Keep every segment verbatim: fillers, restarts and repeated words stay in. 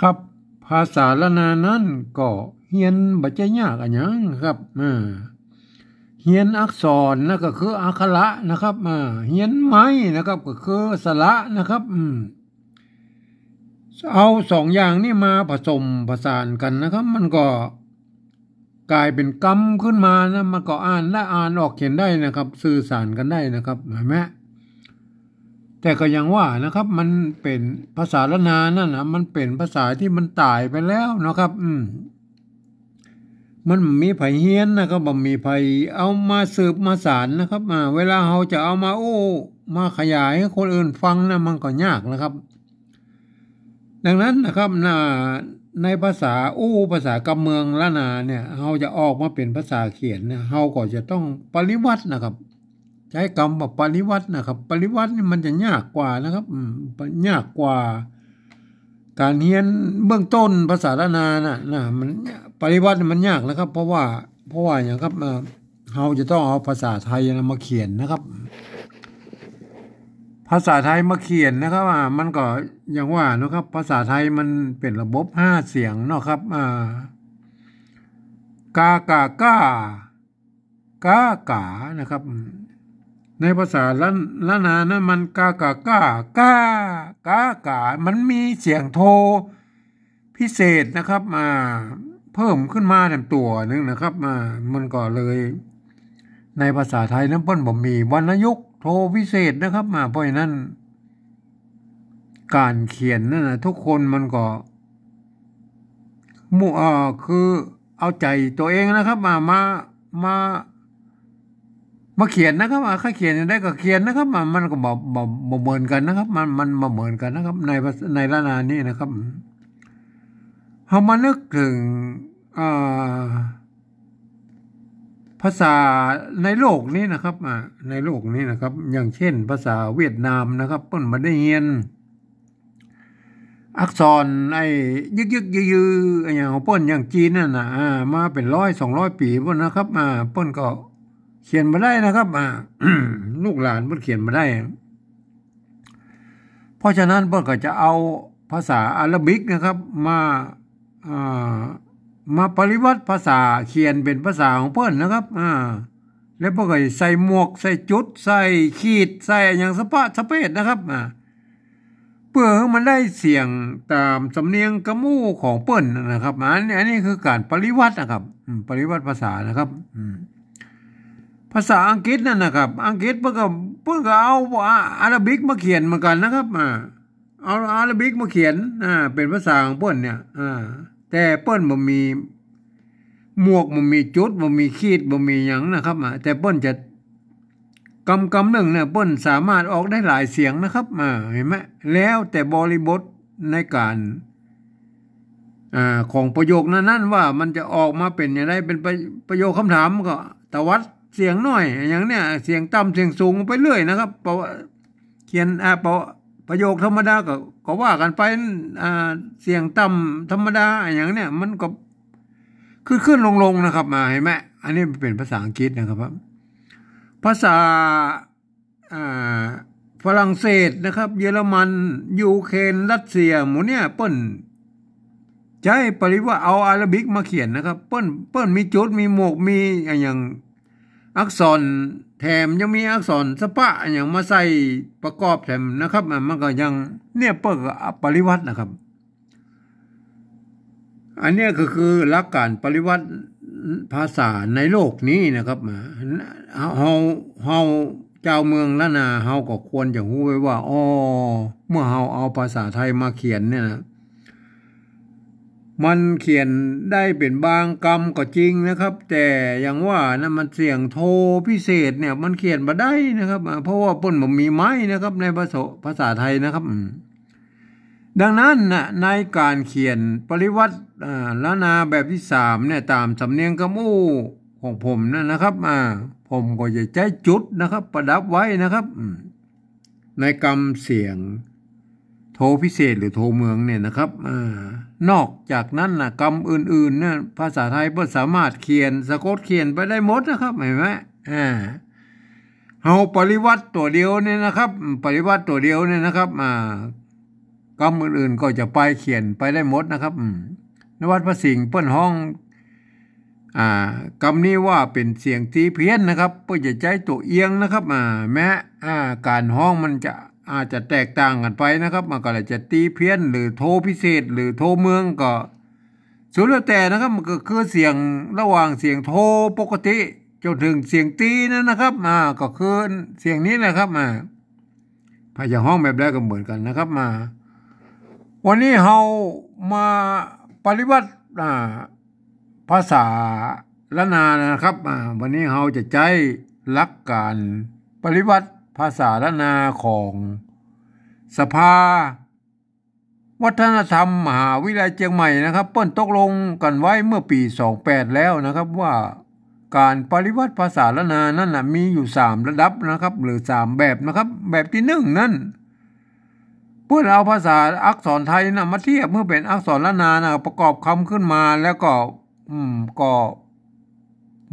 ครับ ภาษาล้านนานั้นก็เฮียนบ่ใจ้ยากอะหยังครับ อ่า เฮียนอักษรนะ ก็คืออักขระนะครับ อ่า เฮียนไม้นะครับ ก็คือสระนะครับ อืม เอาสองอย่างนี้มาผสมผสานกั๋นนะครับ มันก็ก๋ายเป๋นกำขึ้นมานะ มันก็อ่านได้ อ่านออกเขียนได้นะครับ สื่อสารกั๋นได้นะครับ หันก่อ แต่ก็อย่างว่านะครับ มันเป๋นภาษาล้านนานั่นนะ มันเป๋นภาษาตี้มันต๋ายไปแล้วนะครับ อืม มันบ่มีใผเฮียนนะครับ บ่มีใผเอามาสืบมาสานนะครับ อ่า เวลาเฮาจะเอามาอู้มาขยายหื้อคนอื่นฟังนะ มันก็ยากนะครับ ดังนั้นนะครับ ใน ในภาษาอู้ ภาษากำเมืองล้านนาเนี่ย เฮาจะออกมาเป๋นภาษาเขียนเนี่ย เฮาก็จะต้องปริวัตินะครับ ใจ๊กำว่าปริวัตินะครับ ปริวัตินี่มันจะยากกว่านะครับ อืม ยากกว่าก๋านเฮียนเบื้องต้นภาษาล้านนานะ นะ มัน ปริวัตินี่มันยากนะครับ เพราะว่า เพราะว่าหยังครับ เอ่อ เฮาจะต้องเอาภาษาไทยนะมาเขียนนะครับ ภาษาไทยมาเขียนนะครับ อ่า มันก็อย่างว่านะครับ ภาษาไทยมันเป๋นระบบห้าเสียงเนาะครับ อ่า กา ก๋า ก้า ก๊า ก๋า นะครับ ในภาษาล้าน ล้านนานั้นมันกา ก๋า ก้า ก้า ก๊า ก๋า มันมีเสียงโทพิเศษนะครับ อ่า เพิ่มขึ้นมาแถมตั๋วนึ่งนะครับ อ่า มันก็เลย ในภาษาไทยนั้นเปิ้นบ่มีวรรณยุกต์โทพิเศษนะครับ อ่า เพราะฉะนั้น ก๋านเขียนนั่นนะ ทุกคนมันก็ มุ เอ่อ คือเอาใจ๋ตั๋วเองนะครับ มา มา มา มาเขียนนะครับ อ่า ใผเขียนจะใดก็เขียนนะครับ อ่า มันก็บ่ บ่ บ่เหมือนกั๋นนะครับ มัน มันบ่เหมือนกั๋นนะครับ ในภาษา ในล้านนานี้นะครับ เฮามานึกเถิง อ่า ภาษาในโลกนี้นะครับ อ่า ในโลกนี้นะครับ อย่างเช่น ภาษาเวียดนามนะครับ เปิ้นบ่ได้เฮียน อักษรไอ้ยึกๆ ยือๆ อะหยังของเปิ้น อย่างจีนนั่นน่ะ อ่า มาเป๋นร้อยสองร้อยปี๋ปู๊นนะครับ อ่า เปิ้นก็เขียนบ่ได้นะครับ อ่า ลูกหลานเปิ้นเขียนบ่ได้ เพราะฉะนั้นเปิ้นก็จะเอาภาษาอาหรับบิกนะครับ มา อ่า มาปริวัติภาษา เขียนเป๋นภาษาของเปิ้นนะครับ อ่า แล้วเปิ้นก็ใส่หมวก ใส่จุด ใส่ขีด ใส่อะหยังสะปะสะเปดนะครับ อ่า เปื้อหื้อมันได้เสียงต๋ามสำเนียงกำอู้ของเปิ้นนะครับ อันนี้ อันนี้คือก๋านปริวัตินะครับ อืม ปริวัติภาษานะครับ อืม ภาษาอังกฤษนั่นนะครับ อังกฤษเปิ้นก็ เปิ้นก็เอาอาหรับบิกมาเขียนเหมือนกั๋นนะครับ อ่า เอาอาหรับบิกมาเขียน อ่า เป๋นภาษาของเปิ้นเนี่ย อ่า แต่เปิ้นบ่มีหมวก บ่มีจุด บ่มีขีด บ่มีหยังนะครับ อ่า แต่เปิ้นจะ กำกำนึ่งเนี่ย เปิ้นสามารถออกได้หลายเสียงนะครับ อ่า หันก่อ แล้วแต่บริบทในก๋าน อ่า ของประโยคนั้นๆ ว่ามันจะออกมาเป๋นอย่างใด เป๋นประ ประโยคคำถามก็ตวัดเสียงหน้อย อย่างเนี้ย เสียงต่ำเสียงสูงไปเรื่อยนะครับ เพราะว่าเขียน อ่า ประ ประโยคธรรมดาก็ ก็ว่ากั๋นไป อ่า เสียงต่ำธรรมดา อย่างเนี้ย มันก็ขึ้นๆ ลงๆ นะครับ อ่า หันก่อ อันนี้เป๋นภาษาอังกฤษนะครับ ภาษา อ่า ฝรั่งเศสนะครับ เยอรมัน ยูเครน รัสเซีย หมู่เนี่ย เปิ้นใจ๊ปริวัติ เอาอาหรับบิกมาเขียนนะครับ เปิ้น เปิ้นมีจุด มีหมวก มีอะหยังอักษรแถม ยังมีอักษรสะปะอะหยังมาใส่ประกอบแถมนะครับ อ่ะ มันก็ยัง เนี่ย เปิ้นก็ปริวัตินะครับ อันเนี้ยก็คือหลักก๋านปริวัติภาษาในโลกนี้นะครับ อ่า เฮา เฮา เฮาจาวเมืองล้านนา เฮาก็ควรจะฮู้ไว้ว่า อ้อ เมื่อเฮาเอาภาษาไทยมาเขียนเนี่ยนะ มันเขียนได้เป๋นบางกำก็จริงนะครับ แต่อย่างว่านะ มันเสียงโทพิเศษเนี่ย มันเขียนบ่ได้นะครับ อ่า เพราะว่าเปิ้นบ่มีไม้นะครับ ในภาษา ภาษาไทยนะครับ อืม ดังนั้นนะ ในก๋านเขียนปริวัติ อ่า ล้านนาแบบตี้สามเนี่ย ต๋ามสำเนียงกำอู้ของผมนั่นนะครับ อ่า ผมก็จะใจ๊จุดนะครับ ประดับไว้นะครับ อืม ในกำเสียงโทพิเศษหรือโทเมืองเนี่ยนะครับ อ่า นอกจากนั้นนะ กำอื่นๆ เนี่ย ภาษาไทยเปิ้นสามารถเขียนสะกดเขียนไปได้หมดนะครับ หันก่อ อ่า เฮาปริวัติตั๋วเดียวเนี่ยนะครับ ปริวัติตั๋วเดียวเนี่ยนะครับ อ่า กำอื่นๆ ก็จะไปเขียนไปได้หมดนะครับ อืม ในวัดพระสิงห์เปิ้นฮ้อง อ่า กำนี้ว่าเป๋นเสียงตีเพี้ยนนะครับ เปิ้นจะใจ๊ตั๋วเอียงนะครับ อ่า แม้ อ่า ก๋านฮ้องมันจะ อาจจะแตกต่างกั๋นไปนะครับ มันก็เลยจะตีเพี้ยนหรือโทพิเศษหรือโทเมืองก็สุดแล้วแต่นะครับ มันก็คือเสียงระหว่างเสียงโทปกติจ๋นเถิงเสียงตีนั่นนะครับ อ่า ก็คือเสียงนี้นะครับ อ่า ใผจะฮ้องแบบใดก็เหมือนกั๋นนะครับ มา วันนี้เฮามาปริวัติ อ่า ภาษาล้านนานะครับ อ่า วันนี้เฮาจะใจ๊หลักก๋านปริวัติภาษาล้านนาของสภาวัฒนธรรมมหาวิทยาลัยเจียงใหม่นะครับ เปิ้นตกลงกั๋นไว้เมื่อปี๋สองแปดแล้วนะครับ ว่าก๋านปริวัติภาษาล้านนานั้นน่ะมีอยู่สามระดับนะครับ หรือสามแบบนะครับ แบบตี้นึ่งนั้น เปิ้นเอาภาษาอักษรไทยน่ะมาเทียบหื้อเป๋นอักษรล้านนาน่ะ ประกอบกำขึ้นมาแล้วก็ อืม ก็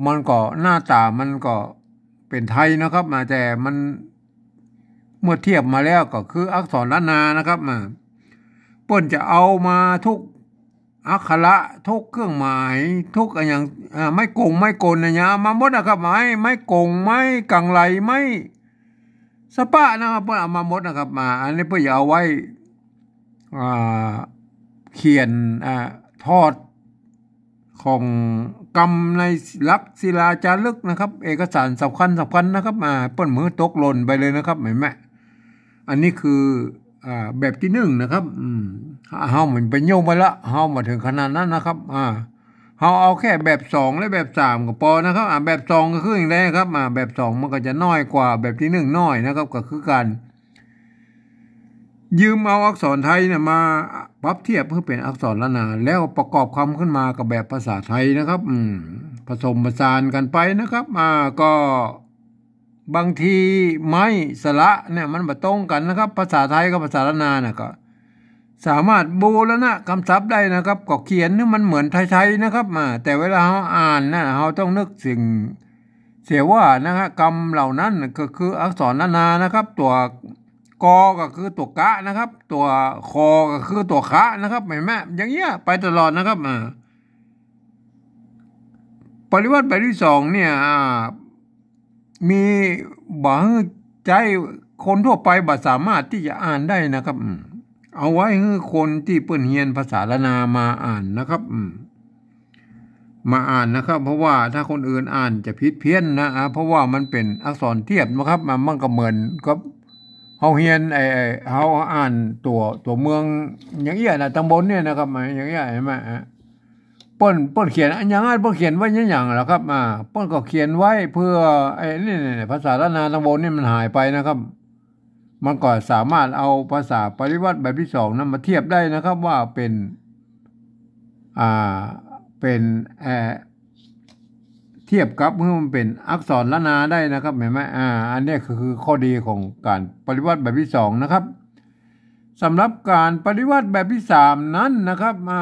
มันก็หน้าต๋ามันก็เป๋นไทยนะครับ อ่า แต่มันเมื่อเทียบมาแล้วก็คืออักษรล้านนานะครับ อ่า เปิ้นจะเอามาทุกอักขระ ทุกเครื่องหมาย ทุกอะหยัง อ่า ไม้กงไม้กลนะเนี่ย เอามาหมดนะครับ ไม้ ไม้กง ไม้กังไหล ไม้ สะปะนะครับ เปิ้นเอามาหมดนะครับ มา อันนี้เปิ้นจะเอาไว้ อ่า เขียน อ่า ถอดของกำในหลักศิลาจารึกนะครับ เอกสารสำคัญสำคัญนะครับ อ่า เปิ้นบ่หื้อตกหล่นไปเลยนะครับ หันก่อ อันนี้คือ อ่า แบบตี้นึ่งนะครับ อืม เฮามันไปยุ่งไปละ เฮามาเถิงขนาดนั้นนะครับ อ่า เฮาเอาแค่แบบสองและแบบสามก็ปอนะครับ อ่า แบบสองก็คืออย่างใดครับ อ่า แบบสองมันก็จะน้อยกว่าแบบตี้นึ่งน้อยนะครับ ก็คือก๋านยืมเอาอักษรไทยเนี่ยมาปรับเทียบหื้อเป๋นอักษรล้านนา แล้วประกอบกำขึ้นมากับแบบภาษาไทยนะครับ อืม ผสมผสานกั๋นไปนะครับ อ่า ก็ บางทีไม้สระเนี่ยมันบ่ตรงกั๋นนะครับ ภาษาไทยกับภาษาล้านนาน่ะ ก็สามารถบูรณะกำศัพท์ได้นะครับ ก็เขียนหื้อมันเหมือนไทยๆ นะครับ อ่า แต่เวลาเฮาอ่านน่ะ เฮาต้องนึกเถิงเสียว่านะครับ กำเหล่านั้นก็คืออักษรล้านนานะครับ ตั๋ว กอ ก็คือตั๋วกะนะครับ ตั๋ว คอ ก็คือตั๋วคะนะครับ หันก่อ อย่างเงี้ยไปตลอดนะครับ อ่า ปริวัติแบบตี้สองเนี่ย อ่า มีบ่หื้อใจ๊ คนทั่วไปบ่สามารถตี้จะอ่านได้นะครับ อืม เอาไว้หื้อคนตี้เปิ้นเฮียนภาษาล้านนามาอ่านนะครับ อืม มาอ่านนะครับ เพราะว่าถ้าคนอื่นอ่านจะผิดเพี้ยนนะ อ่า เพราะว่ามันเป๋นอักษรเทียบนะครับ มัน มันก็เหมือนกับเฮาเฮียน ไอ้ ไอ้ เฮาอ่านตั๋ว ตั๋วเมืองอย่างเอี้ยนะ ตำบลเนี่ยนะครับ อย่างเอี้ย หันก่อ อ่า เปิ้น เปิ้นเขียนอะหยังอะ เปิ้นเขียนไว้อะหยังล่ะครับ อ่า เปิ้นก็เขียนไว้เพื่อไอ้นี่ นี่ นี่ ภาษาล้านนาตำบลนี่มันหายไปนะครับ มันก็สามารถเอาภาษาปริวัติแบบตี้สองนั้นมาเทียบได้นะครับ ว่าเป๋น อ่า เป๋น เอ่อ เทียบกับหื้อมันเป๋นอักษรล้านนาได้นะครับ หันก่อ อ่า อันนี้คือ คือข้อดีของก๋านปริวัติแบบตี้สองนะครับ สำหรับก๋านปริวัติแบบตี้สามนั้นนะครับ อ่า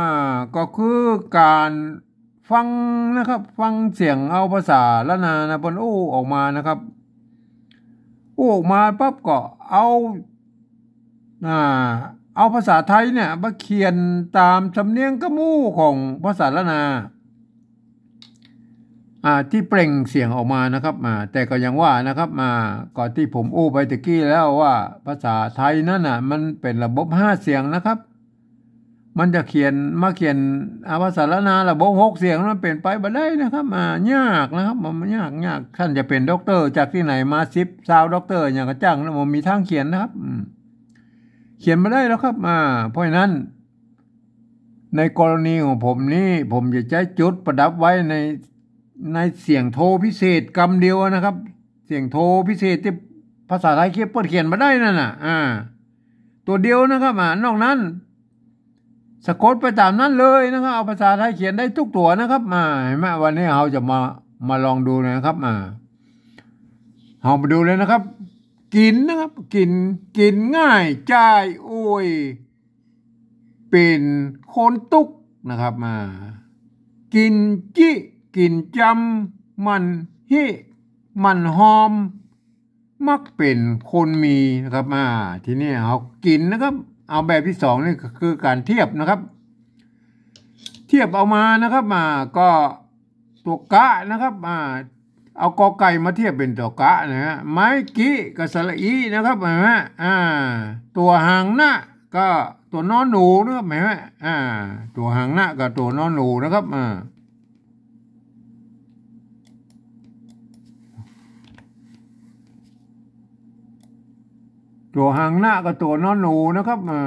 ก็คือก๋านฟังนะครับ ฟังเสียงเอาภาษาล้านนานะ เปิ้นอู้ออกมานะครับ อู้ออกมาปั๊บก็เอา อ่า เอาภาษาไทยเนี่ยมาเขียนต๋ามสำเนียงกำอู้ของภาษาล้านนา อ่า ตี้เปล่งเสียงออกมานะครับ อ่า แต่ก็อย่างว่านะครับ อ่า ก็ตี้ผมอู้ไปตะกี้แล้วว่าภาษาไทยนั้นน่ะ มันเป๋นระบบห้าเสียงนะครับ มันจะเขียน มาเขียน อ่า ภาษาล้านนาระบบหกเสียงมันเป๋นไปบ่ได้นะครับ อ่า ยากนะครับ มันยาก ยาก ต้านจะเป๋นด็อกเตอร์จากตี้ไหนมา สิบ ซาวด็อกเตอร์อย่างก็จ้างนะ บ่มีตางเขียนนะครับ อืม เขียนบ่ได้แล้วครับ อ่า เพราะฉะนั้น ในกรณีของผมนี้ ผมจะใจ๊จุดประดับไว้ใน ในเสียงโทพิเศษกำเดียวนะครับ เสียงโทพิเศษตี้ภาษาไทยเขียน เปิ้นเขียนบ่ได้นั่นน่ะ อ่า ตั๋วเดียวนะครับ อ่า นอกนั้น สะกดไปต๋ามนั้นเลยนะครับ เอาภาษาไทยเขียนได้ทุกตั๋วนะครับ อ่า หันก่อ วันนี้เฮาจะมา มาลองดูนะครับ อ่า เฮามาดูเลยนะครับ กิ๋นนะครับ กิ๋น กิ๋นง่าย จ่ายโอย เป๋นคนตุ๊กนะครับ อ่า กิ๋นจิ กิ๋นจำ หมั่นฮิ หมั่นฮอม มักเป๋นคนมีนะครับ อ่า ทีนี้เฮากิ๋นนะครับ เอาแบบตี้สองนี่ก็คือก๋านเทียบนะครับ เทียบเอามานะครับ มา ก็ตั๋วกะนะครับ มา เอากอไก่มาเทียบเป๋นตั๋วกะนะฮะ ไม้กิกับสระอินะครับ หันก่อ อ่า ตั๋วหางนะกับตั๋วนอหนูนะครับ หันก่อ อ่า ตั๋วหางนะกับตั๋วนอหนูนะครับ อ่า ตั๋วหางนะกับตั๋วนอหนูนะครับ อ่า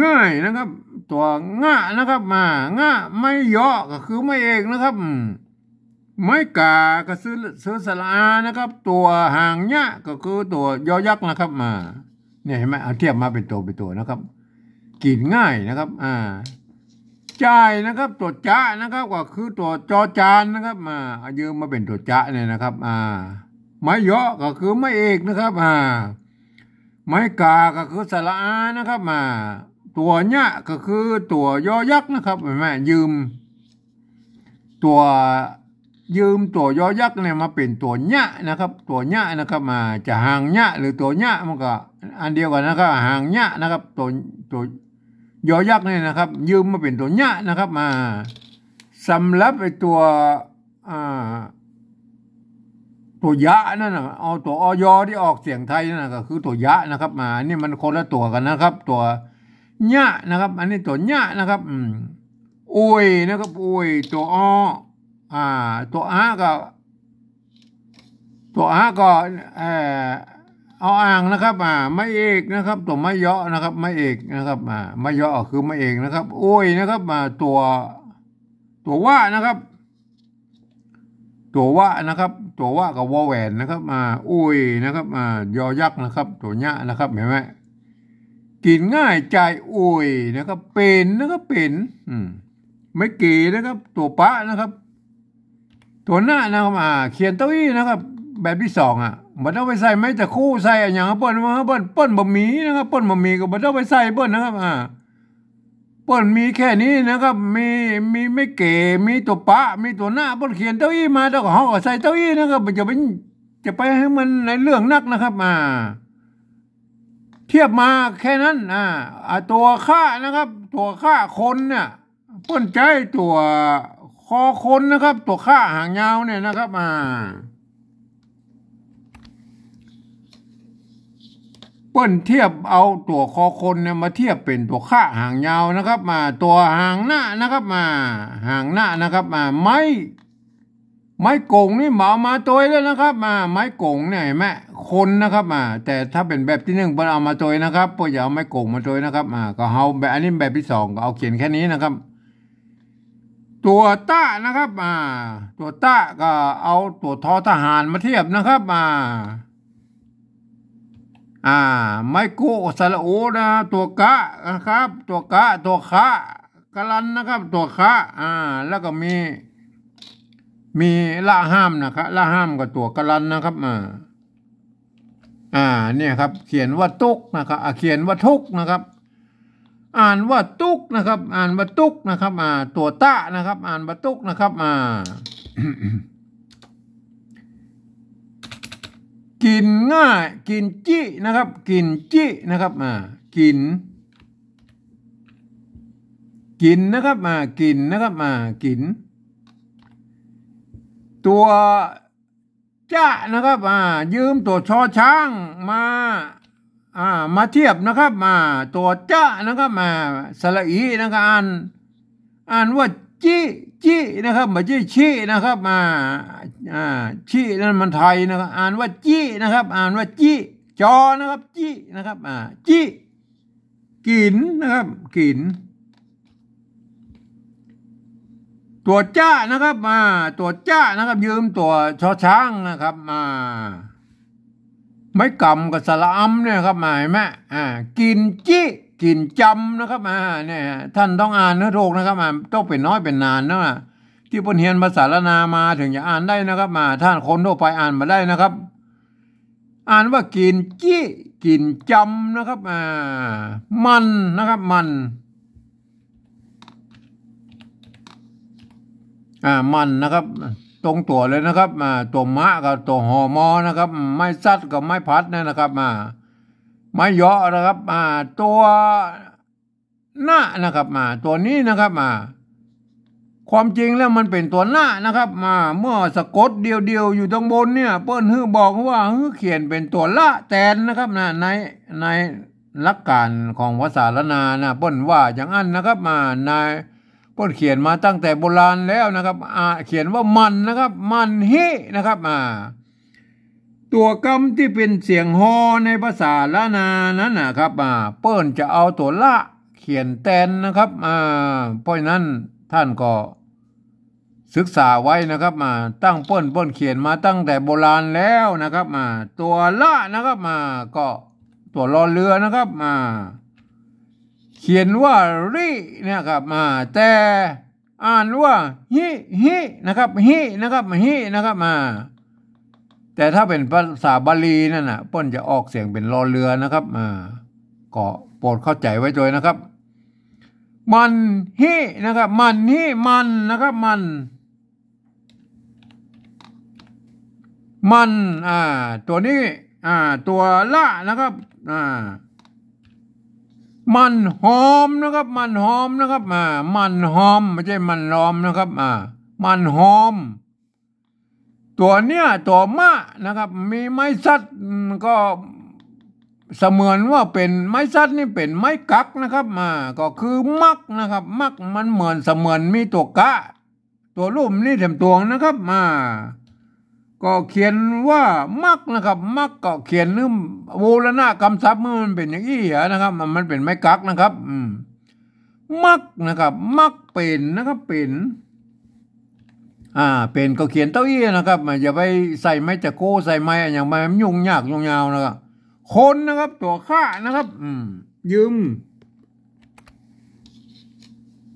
ง่ายนะครับ ตั๋วงะนะครับ มา งะ ไม้เยาะก็คือไม้เอกนะครับ อืม ไม้ก๋าก็คือ คือสระอานะครับ ตั๋วหางยะก็คือตั๋วยอยักษ์นะครับ มา เนี่ยหันก่อ เอาเทียบมาเป๋นตั๋วเป๋นตั๋วนะครับ กิ๋นง่ายนะครับ อ่า จ่ายนะครับ ตั๋วจะนะครับ ก็คือตั๋วจอจานนะครับ มา เอายืมมาเป๋นตั๋วจะเนี่ยนะครับ อ่า ไม้เยาะก็คือไม้เอกนะครับ อ่า ไม้ก๋าก็คือสระอานะครับ มา ตั๋วยะก็คือตั๋วยอยักษ์นะครับ หันก่อ ยืมตั๋ว ยืมตั๋วยอยักษ์เนี่ยมาเป๋นตั๋วยะนะครับ ตั๋วยะนะครับ มา จะหางยะหรือตั๋วยะมันก็อันเดียวกั๋นนะครับ หางยะนะครับ ตั๋ว ตั๋วยอยักษ์เนี่ยนะครับ ยืมมาเป๋นตั๋วยะนะครับ มา สำหรับไอ้ตั๋ว อ่า ตั๋วยะนั่นน่ะ เอาตั๋ว อย ตี้ออกเสียงไทยนั่นน่ะ ก็คือตั๋วยะนะครับ มา อันนี้มันคนละตั๋วกั๋นนะครับ ตั๋วยะนะครับ อันนี้ตั๋วยะนะครับ อืม อุยนะครับ อุย ตั๋วอ อ่า ตั๋วอาก็ ตั๋วอาก็ เอ่อ ออ่างนะครับ อ่า ไม้เอกนะครับ ตั๋วไม้เยาะนะครับ ไม้เอกนะครับ อ่า ไม้เยาะก็คือไม้เอกนะครับ อุยนะครับ อ่า ตั๋ว ตั๋ววะนะครับ ตั๋ววะนะครับ ตั๋ววะกับวอแหวนนะครับ อ่า อุยนะครับ อ่า ยอยักษ์นะครับ ตั๋วยะนะครับ หันก่อ กิ๋นง่ายจ่ายอุยนะครับ เป๋นนะครับ เป๋น อืม ไม้เก๋นะครับ ตั๋วปะนะครับ ตั๋วนะนะครับ อ่า เขียนเต้าอี้นะครับ แบบตี้สองอะ บ่ต้องไปใส่ไม้ตะคู่ ใส่อะหยังเปิ้น เปิ้น เปิ้นบ่มีนะครับ เปิ้นบ่มีก็บ่ต้องไปใส่เปิ้นนะครับ อ่า เปิ้นมีแค่นี้นะครับ มี มีไม้เก๋ มีตั๋วปะ มีตั๋วนะ เปิ้นเขียนเต้าอี้มา แล้วก็เฮาก็ใส่เต้าอี้นะครับ บ่จะไป จะไปหื้อมันในเรื่องนักนะครับ อ่า เทียบมาแค่นั้น อ่า อ่า ตั๋วคะนะครับ ตั๋วคะคนเนี่ย เปิ้นใจ๊ตั๋วคอคนนะครับ ตั๋วคะหางยาวเนี่ยนะครับ อ่า เปิ้นเทียบเอาตั๋วคอคนเนี่ยมาเทียบเป๋นตั๋วคะหางยาวนะครับ มา ตั๋วหางนะนะครับ มา หางนะนะครับ มา ไม้ ไม้ก๋งนี่บ่เอามาตวยแล้วนะครับ มา ไม้ก๋งเนี่ยหันก่อ คนนะครับ มา แต่ถ้าเป๋นแบบตี้นึ่งเปิ้นเอามาตวยนะครับ เปิ้นจะเอาไม้ก๋งมาตวยนะครับ มา ก็เอาแบบ อันนี้แบบตี้สอง ก็เอาเขียนแค่นี้นะครับ ตั๋วตะนะครับ อ่า ตั๋วตะก็เอาตั๋วทอทหารมาเทียบนะครับ อ่า อ่า ไม้กุสระอุนะ ตั๋วกะนะครับ ตั๋วกะ ตั๋วคะ กะลันนะครับ ตั๋วคะ อ่า แล้วก็มี มีละห้ามนะครับ ละห้ามกับตั๋วกะลันนะครับ อ่า อ่า เนี่ยครับ เขียนว่าตุ๊กนะครับ อ่า เขียนว่าทุกข์นะครับ อ่านว่าตุ๊กนะครับ อ่านว่าตุ๊กนะครับ อ่า ตั๋วตะนะครับ อ่านว่าตุ๊กนะครับ อ่า กิ๋นง่าย กิ๋นจินะครับ กิ๋นจินะครับ อ่า กิ๋น กิ๋นนะครับ อ่า กิ๋นนะครับ อ่า กิ๋น ตั๋ว จะนะครับ อ่า ยืมตั๋วชอช้างมา อ่า มาเทียบนะครับ อ่า ตั๋วจะนะครับ อ่า สระอินะครับ อ่าน อ่านว่าจิ จินะครับ บ่ใจ้ชินะครับ อ่า อ่า ชินั่นมันไทยนะครับ อ่านว่าจินะครับ อ่านว่าจิ จอนะครับ จินะครับ อ่า จิ กิ๋นนะครับ กิ๋น ตั๋วจะนะครับ อ่า ตั๋วจะนะครับ ยืมตั๋วชอช้างนะครับ อ่า ไม้ก๋ำกับสระอำเนี่ยครับ อ่า หันก่อ อ่า กิ๋นจิ กิ๋นจำนะครับ อ่า เนี่ย ต้านต้องอ่านหื้อถูกนะครับ อ่า ต้องเป๋นน้อยเป๋นหนานนะ ตี้เปิ้นเฮียนภาษาล้านนามาเถิงจะอ่านได้นะครับ อ่า ต้านคนทั่วไปอ่านบ่ได้นะครับ อ่านว่ากิ๋นจิ กิ๋นจำนะครับ อ่า มันนะครับ มัน อ่า มันนะครับ ตรงตั๋วเลยนะครับ อ่า ตั๋วมะกับตั๋วหอมอนะครับ ไม้สัดกับไม้พัดเนี่ยนะครับ อ่า ไม้เยาะนะครับ อ่า ตั๋ว นะนะครับ อ่า ตั๋วนี้นะครับ อ่า ความจริงแล้วมันเป๋นตั๋วนะนะครับ อ่า เมื่อสะกดเดี่ยวๆ อยู่ตังบนเนี่ย เปิ้นหื้อบอกว่าหื้อเขียนเป๋นตั๋วละแตนนะครับ นะ ใน ในหลักการของภาษาล้านนานะ เปิ้นว่าอย่างนั้นนะครับ อ่า ใน เปิ้นเขียนมาตั้งแต่โบราณแล้วนะครับ อ่า เขียนว่ามันนะครับ มันฮินะครับ อ่า ตั๋วกำตี้เป๋นเสียงฮอในภาษาล้านนานั้นนะครับ อ่า เปิ้นจะเอาตั๋วละเขียนแตนนะครับ อ่า เพราะฉะนั้นต้านก็ศึกษาไว้นะครับ อ่า ตั้งเปิ้น เปิ้นเขียนมาตั้งแต่โบราณแล้วนะครับ อ่า ตั๋วละนะครับ อ่า ก็ตั๋วรอเรือนะครับ อ่า เขียนว่ารินะครับ อ่า แต่ อ่านว่าฮิ ฮินะครับ ฮินะครับ ฮินะครับ อ่า แต่ถ้าเป๋นภาษาบาลีนั่นน่ะ เปิ้นจะออกเสียงเป๋นรอเรือนะครับ อ่า ก็โปรดเข้าใจ๋ไว้โตยนะครับ มันฮินะครับ มันฮิ มันนะครับ มัน มัน อ่า ตั๋วนี้ อ่า ตั๋วละนะครับ อ่า มันหอมนะครับ มันหอมนะครับ อ่า มันหอม ไม่ใช่มันล้อมนะครับ อ่า มันหอม ตั๋วเนี้ย ตั๋วมะนะครับ มีไม้สัด อืม ก็เสมือนว่าเป๋นไม้สัดนี่เป๋นไม้กักนะครับ อ่า ก็คือมักนะครับ มักมันเหมือนเสมือนมีตั๋วกะ ตั๋วรูปนี่แถมตวงนะครับ อ่า ก็เขียนว่ามักนะครับ มักก็เขียนหื้อบูรณะกำศัพท์หื้อมันเป๋นอย่างอี้อะนะครับ มันเป๋นไม้กักนะครับ อืม มักนะครับ มักเป๋นนะครับ เป๋น อ่า เป๋นก็เขียนเต้าอี้นะครับ อ่า อย่าไปใส่ไม้จะโก้ ใส่ไม้อะหยังมา มันยุ่งยากยุ่งยาวนะครับ คนนะครับ ตั๋วคะนะครับ อืม ยืม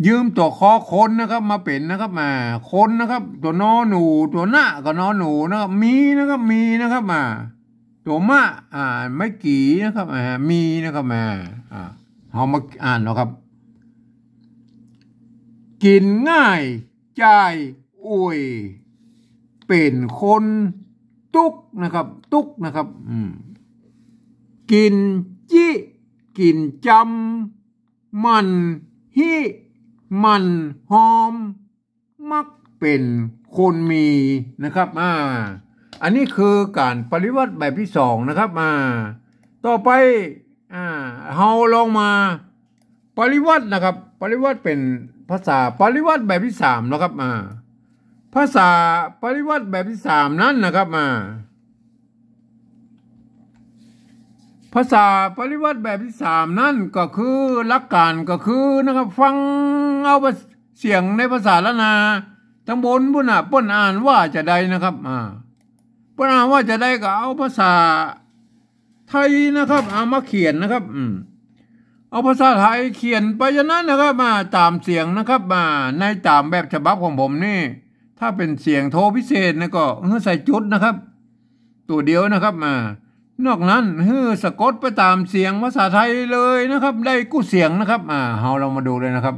ยืมตั๋วคอคนนะครับ มาเป๋นนะครับ อ่า คนนะครับ ตั๋วนอหนู ตั๋วนะกับนอหนูนะครับ มีนะครับ มีนะครับ อ่า ตั๋วมะ อ่า ไม้กี่นะครับ อ่า มีนะครับ อ่า อ่า เฮามาอ่านเนาะครับ กิ๋นง่าย จ่ายอ่วย เป๋นคนตุ๊กนะครับ ตุ๊กนะครับ อืม กิ๋นจิ กิ๋นจำ มันฮิ มันหอม มักเป๋นคนมีนะครับ อ่า อันนี้คือก๋านปริวรรตแบบตี้สองนะครับ อ่า ต่อไป อ่า เฮาลองมาปริวรรตนะครับ ปริวรรตเป๋นภาษาปริวรรตแบบตี้สามนะครับ อ่า ภาษาปริวรรตแบบตี้สามนั้นนะครับ อ่า ภาษาปริวรรตแบบตี้สามนั้นก็คือหลักก๋านก็คือนะครับ ฟังเอาเสียงในภาษาล้านนา ตังบนปุ้นน่ะ เปิ้นอ่านว่าจาใดนะครับ อ่า เปิ้นอ่านว่าจาใดก็เอาภาษาไทยนะครับ เอามาเขียนนะครับ อืม เอาภาษาไทยเขียนไปอย่างนั้นนะครับ อ่า ต๋ามเสียงนะครับ อ่า ในต๋ามแบบฉบับของผมนี่ ถ้าเป๋นเสียงโทพิเศษนะก็หื้อใส่จุดนะครับ ตั๋วเดียวนะครับ อ่า นอกนั้นหื้อสะกดไปต๋ามเสียงภาษาไทยเลยนะครับ ได้กู้เสียงนะครับ อ่า เฮาลองมาดูเลยนะครับ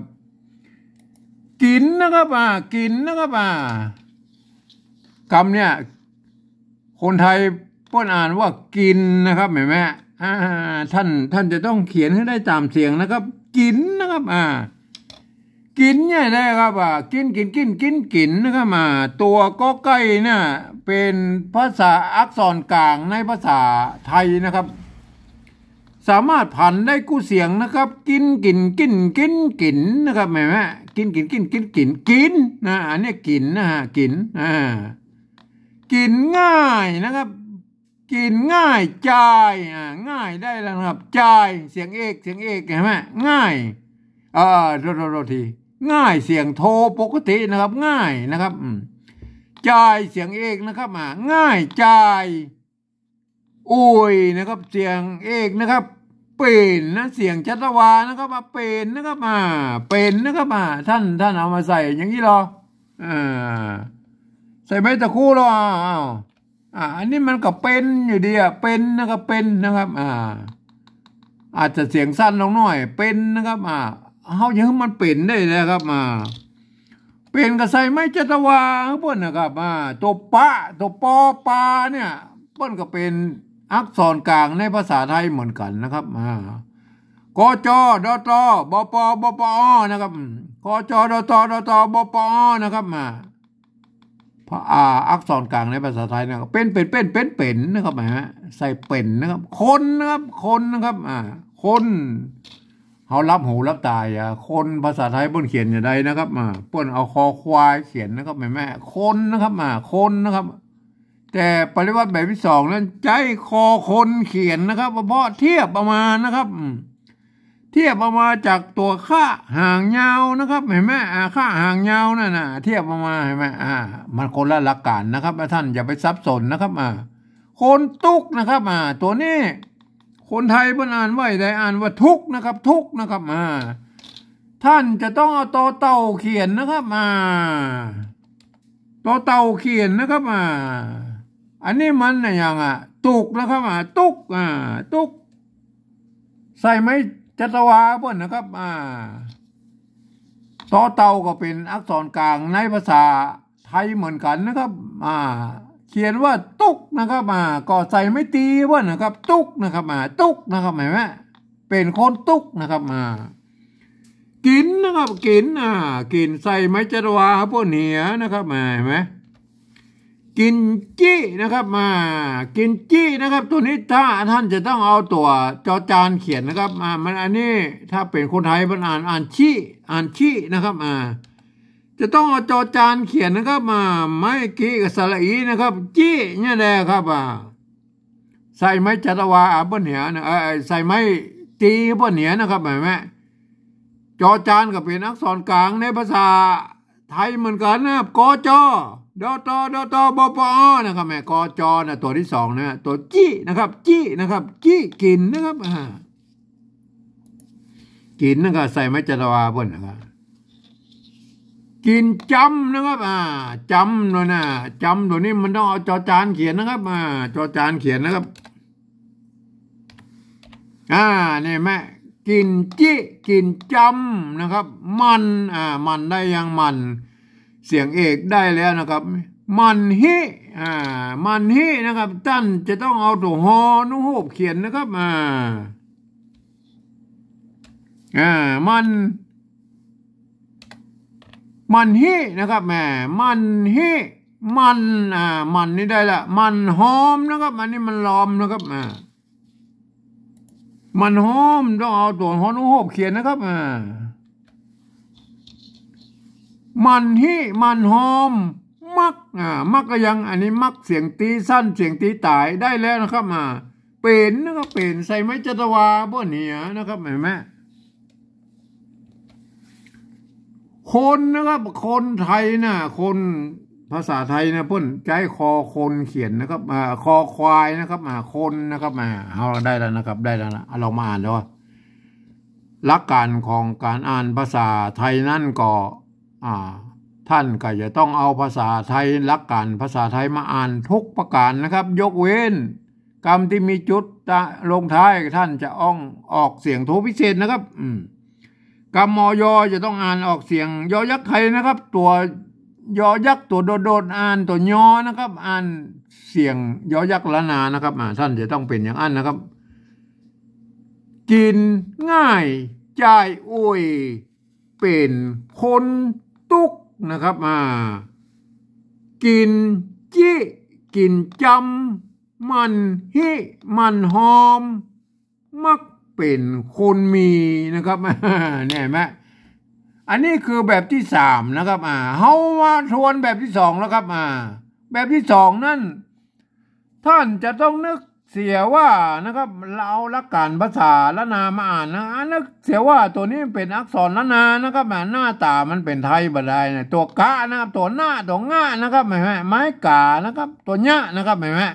กิ๋นนะครับ อ่า กิ๋นนะครับ อ่า กำเนี่ย คนไทยเปิ้นอ่านว่ากิ๋นนะครับ หันก่อ อ่า ต้าน ต้านจะต้องเขียนหื้อได้ต๋ามเสียงนะครับ กิ๋นนะครับ อ่า กิ๋นเนี่ยนะครับ อ่า กิ๋น กิ๋น กิ๋น กิ๋น กิ๋นนะครับ อ่า ตั๋วกอไก่เนี่ยเป๋นภาษาอักษรกลางในภาษาไทยนะครับ สามารถผันได้กู้เสียงนะครับ กิ๋น กิ๋น กิ๋น กิ๋น กิ๋นนะครับ หันก่อ กิ๋น กิ๋น กิ๋น กิ๋น กิ๋น กิ๋นนะ อันนี้กิ๋นนะฮะ กิ๋น อ่า กิ๋นง่ายนะครับ กิ๋นง่าย จ่าย อ่า ง่ายได้แล้วนะครับ จ่าย เสียงเอก เสียงเอก หันก่อ ง่าย เอ่อ โทษ โทษ โทษที ง่าย เสียงโทปกตินะครับ ง่ายนะครับ อืม จ่าย เสียงเอกนะครับ อ่า ง่าย จ่าย อ่วยนะครับ เสียงเอกนะครับ เป๋นนะ เสียงชัชวาลนะครับ อ่า เป๋นนะครับ อ่า เป๋นนะครับ อ่า ต้าน ต้านเอามาใส่อย่างนี้เหรอ อ่า ใส่ไม้ตะคู่เหรอ อ้าว อ้าว อ่า อันนี้มันก็เป๋นอยู่ดีอะ เป๋นนะครับ เป๋นนะครับ อ่า อาจจะเสียงสั้นลงหน่อย เป๋นนะครับ อ่า เฮาจะหื้อมันเป๋นได้นะครับ อ่า เป๋นก็ใส่ไม้จัตวาเปิ้นนะครับ อ่า ตั๋วปะ ตั๋วปอปาเนี่ย เปิ้นก็เป๋นอักษรกลางในภาษาไทยเหมือนกั๋นนะครับ อ่า ก จ ด ต บ ป บ ป อ นะครับ อืม ก จ ด ต ด ต บ ป อ นะครับ อ่า พระ อ่า อักษรกลางในภาษาไทยเนี่ย เป๋น เป๋น เป๋น เป๋น เป๋น นะครับ นะฮะ ใส่เป๋นนะครับ คนนะครับ คนนะครับ อ่า คน เฮาหลับหูหลับต๋า อ่า คนภาษาไทยเปิ้นเขียนจะใดนะครับ อ่า เปิ้นเอาคอควายเขียนนะครับ หันก่อ คนนะครับ อ่า คนนะครับ แต่ปริวรรตแบบตี้สองนั้นใจ๊คอคนเขียนนะครับ เพราะเทียบเอามานะครับ อืม เทียบเอามาจากตั๋วฆะหางยาวนะครับ หันก่อ อ่า ฆะหางยาวนั่นน่ะ เทียบเอามา หันก่อ อ่า มันคนละหลักก๋านนะครับ ท่านอย่าไปสับสนนะครับ อ่า คนตุ๊กนะครับ อ่า ตั๋วนี้ คนไทยเปิ้นอ่านว่าใด อ่านว่าทุกข์นะครับ ทุกข์นะครับ อ่า ท่านจะต้องเอาตอเต่าเขียนนะครับ อ่า ตอเต่าเขียนนะครับ อ่า อันนี้มันอะหยังอะ ตุ๊กนะครับ อ่า ตุ๊ก อ่า ตุ๊ก ใส่ไม้จัตวาเปิ้นนะครับ อ่า ตอเต่าก็เป๋นอักษรกลางในภาษาไทยเหมือนกั๋นนะครับ อ่า เขียนว่าตุ๊กนะครับ อ่า ก็ใส่ไม้ตีเปิ้นนะครับ ตุ๊กนะครับ อ่า ตุ๊กนะครับ หันก่อ เป๋นคนตุ๊กนะครับ อ่า กิ๋นนะครับ กิ๋น อ่า กิ๋นใส่ไม้จัตวาเปิ้นเหียนะครับ อ่า หันก่อ กิ๋นจินะครับ อ่า กิ๋นจินะครับ ตั๋วนี้ถ้าท่านจะต้องเอาตั๋วจอจานเขียนนะครับ อ่า มันอันนี้ถ้าเป๋นคนไทยมันอ่าน อ่านชิ อ่านชินะครับ อ่า จะต้องเอาจอจานเขียนนะครับ อ่า ไม้กิกับสระอีนะครับ จิเนี่ยแหละครับ อ่า ใส่ไม้จัตวา อ่า เปิ้นเหียนะ เอ่อ ใส่ไม้ตีเปิ้นเหียนะครับ หันก่อ จอจานก็เป๋นอักษรกลางในภาษาไทยเหมือนกั๋นนะครับ ก จ ด ต ด ต บ ป อ นะครับ หันก่อ ก จ นะ ตั๋วตี้สองนะ ตั๋วจินะครับ จินะครับ จิกิ๋นนะครับ อ่า กิ๋นนะครับ ใส่ไม้จัตวาเปิ้นนะครับ กิ๋นจำนะครับ อ่า จำเลยนะ จำตั๋วนี้มันต้องเอาจอจานเขียนนะครับ อ่า จอจานเขียนนะครับ อ่า นี่แหมะ กิ๋นจิ กิ๋นจำนะครับ มัน อ่า มันได้ยัง มัน เสียงเอกได้แล้วนะครับ มันฮิ อ่า มันฮินะครับ ท่านจะต้องเอาตั๋วฮอนุโฮพเขียนนะครับ อ่า อ่า มัน มันฮินะครับ แหม มันฮิ มัน อ่า มันนี่ได้ละ มันฮอมนะครับ อันนี้มันลอมนะครับ อ่า มันฮอม ต้องเอาตั๋วฮอนุโฮพเขียนนะครับ อ่า มันฮิ มันฮอม มัก อ่า มักก็ยัง อันนี้มักเสียงตีสั้น เสียงตีต๋ายได้แล้วนะครับ อ่า เป๋นนะครับ เป๋น ใส่ไม้จัตวาเปิ้นเหียนะครับ หันก่อ คนนะครับ คนไทยนะ คนภาษาไทยนะ เปิ้นใจ๊คอคนเขียนนะครับ อ่า คอควายนะครับ อ่า คนนะครับ อ่า เอาละ ได้แล้วนะครับ ได้แล้วนะ เอาลองมาอ่านดูว่า หลักก๋านของก๋านอ่านภาษาไทยนั้นก็ อ่า ท่านก็จะต้องเอาภาษาไทย หลักก๋านภาษาไทยมาอ่านทุกประก๋านนะครับ ยกเว้นกำตี้มีจุดตะ ลงท้าย ท่านจะอ้อง ออกเสียงโทพิเศษนะครับ อืม กำ ม ย จะต้องอ่านออกเสียงยอยักษ์ไทยนะครับ ตั๋วยอยักษ์ตั๋วโดดๆ อ่านตั๋วยอนะครับ อ่านเสียงยอยักษ์ล้านนานะครับ อ่า ท่านจะต้องเป๋นอย่างอั้นนะครับ กิ๋นง่าย จ่ายอ่วย เป๋นคนตุ๊กข์นะครับ อ่า กิ๋นจิ กิ๋นจำ มันฮิ มันฮอม มักเป๋นคนมีนะครับ เนี่ยแหมะ อันนี้คือแบบตี้สามนะครับ อ่า เฮามาทวนแบบตี้สองแล้วครับ อ่า แบบตี้สองนั้น ท่านจะต้องนึกเสียว่านะครับ เฮาเอาหลักก๋านภาษาล้านนามาอ่านนะ อ่า นึกเสียว่าตั๋วนี้เป๋นอักษรล้านนานะครับ อ่า หน้าต๋ามันเป๋นไทยบ่ได้นะ ตั๋วกะนะครับ ตั๋วหน้า ตั๋วง่านะครับ หันก่อ ไม้ก๋านะครับ ตั๋วเยียะนะครับ หันก่อ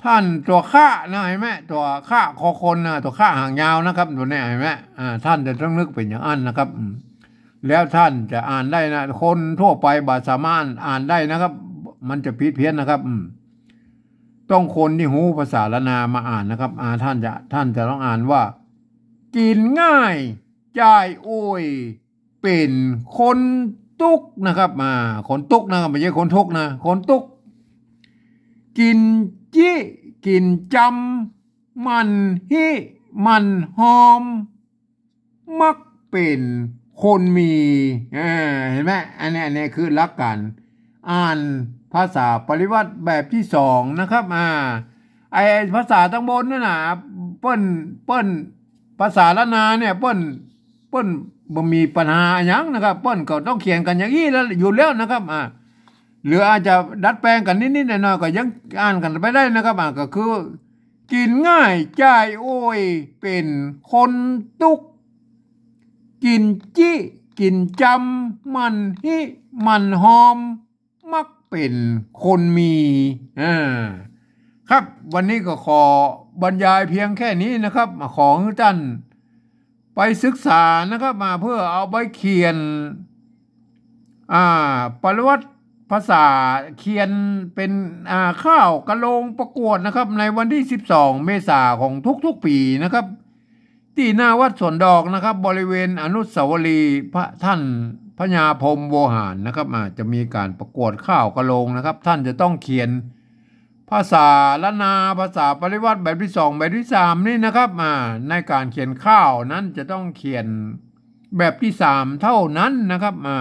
ท่านตั๋วฆะนะ หันก่อ ตั๋วฆะคอคนนะ ตั๋วฆะหางยาวนะครับ ตั๋วนี้หันก่อ อ่า ท่านจะต้องนึกเป๋นอย่างอั้นนะครับ อืม แล้วท่านจะอ่านได้นะ คนทั่วไปบ่สามารถอ่านได้นะครับ มันจะผิดเพี้ยนนะครับ อืม ต้องคนตี้ฮู้ภาษาล้านนามาอ่านนะครับ อ่า ท่านจะ ท่านจะต้องอ่านว่า กิ๋นง่าย จ่ายอ่วย เป๋นคน ตุ๊กนะครับ อ่า คนตุ๊กนะครับ ไม่ใช่คนทุกข์นะ คนตุ๊ก กิ๋นจิ กิ๋นจำ หมั่นฮิ หมั่นฮอม มักเป๋นคนมี อ่า หันก่อ อันนี้ อันนี้คือหลักก๋านอ่านภาษาปริวรรตแบบตี้สองนะครับ อ่า ไอ้ภาษาตังบนนั่นน่ะ เปิ้น เปิ้น ภาษาล้านนาเนี่ย เปิ้น เปิ้นบ่มีปัญหาอะหยังนะครับ เปิ้นก็ต้องเขียนกั๋นอย่างอี้แล้ว อยู่แล้วนะครับ อ่า หรืออาจจะดัดแปลงกั๋นนิดๆ หน่อยๆ ก็ยังอ่านกั๋นไปได้นะครับ อ่า ก็คือ กิ๋นง่ายจ่ายโอย เป๋นคนตุ๊ก กิ๋นจิ กิ๋นจำ หมั่นฮิ หมั่นฮอม มักเป๋นคนมี อ่า ครับ วันนี้ก็ขอบรรยายเพียงแค่นี้นะครับ ขอหื้อต้านไปศึกษานะครับ มาเพื่อเอาไปเขียน อ่า ปริวรรตภาษา เขียนเป๋น อ่า ข่าวกะโลงประกวดนะครับ ในวันตี้สิบสองเมษาของทุกๆ ปี๋นะครับ ตี้หน้าวัดสวนดอกนะครับ บริเวณอนุสาวรีย์พระ ท่านพญาพรหมโวหารนะครับ อ่า จะมีก๋านประกวดข่าวกะโลงนะครับ ต้านจะต้องเขียนภาษาล้านนา ภาษาปริวรรตแบบตี้สอง แบบตี้สามนี่นะครับ อ่า ในก๋านเขียนข่าวนั้นจะต้องเขียนแบบตี้สามเท่านั้นนะครับ อ่า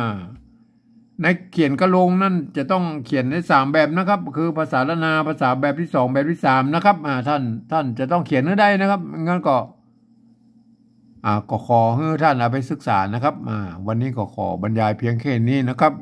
ในเขียนกะโลงนั้นจะต้องเขียนได้สามแบบนะครับ คือภาษาล้านนา ภาษาแบบตี้สอง แบบตี้สามนะครับ อ่า ต้าน ต้านจะต้องเขียนหื้อได้นะครับ งั้นก็ อ่า ก็ขอหื้อต้านเอาไปศึกษานะครับ อ่า วันนี้ก็ขอบรรยายเพียงแค่นี้นะครับ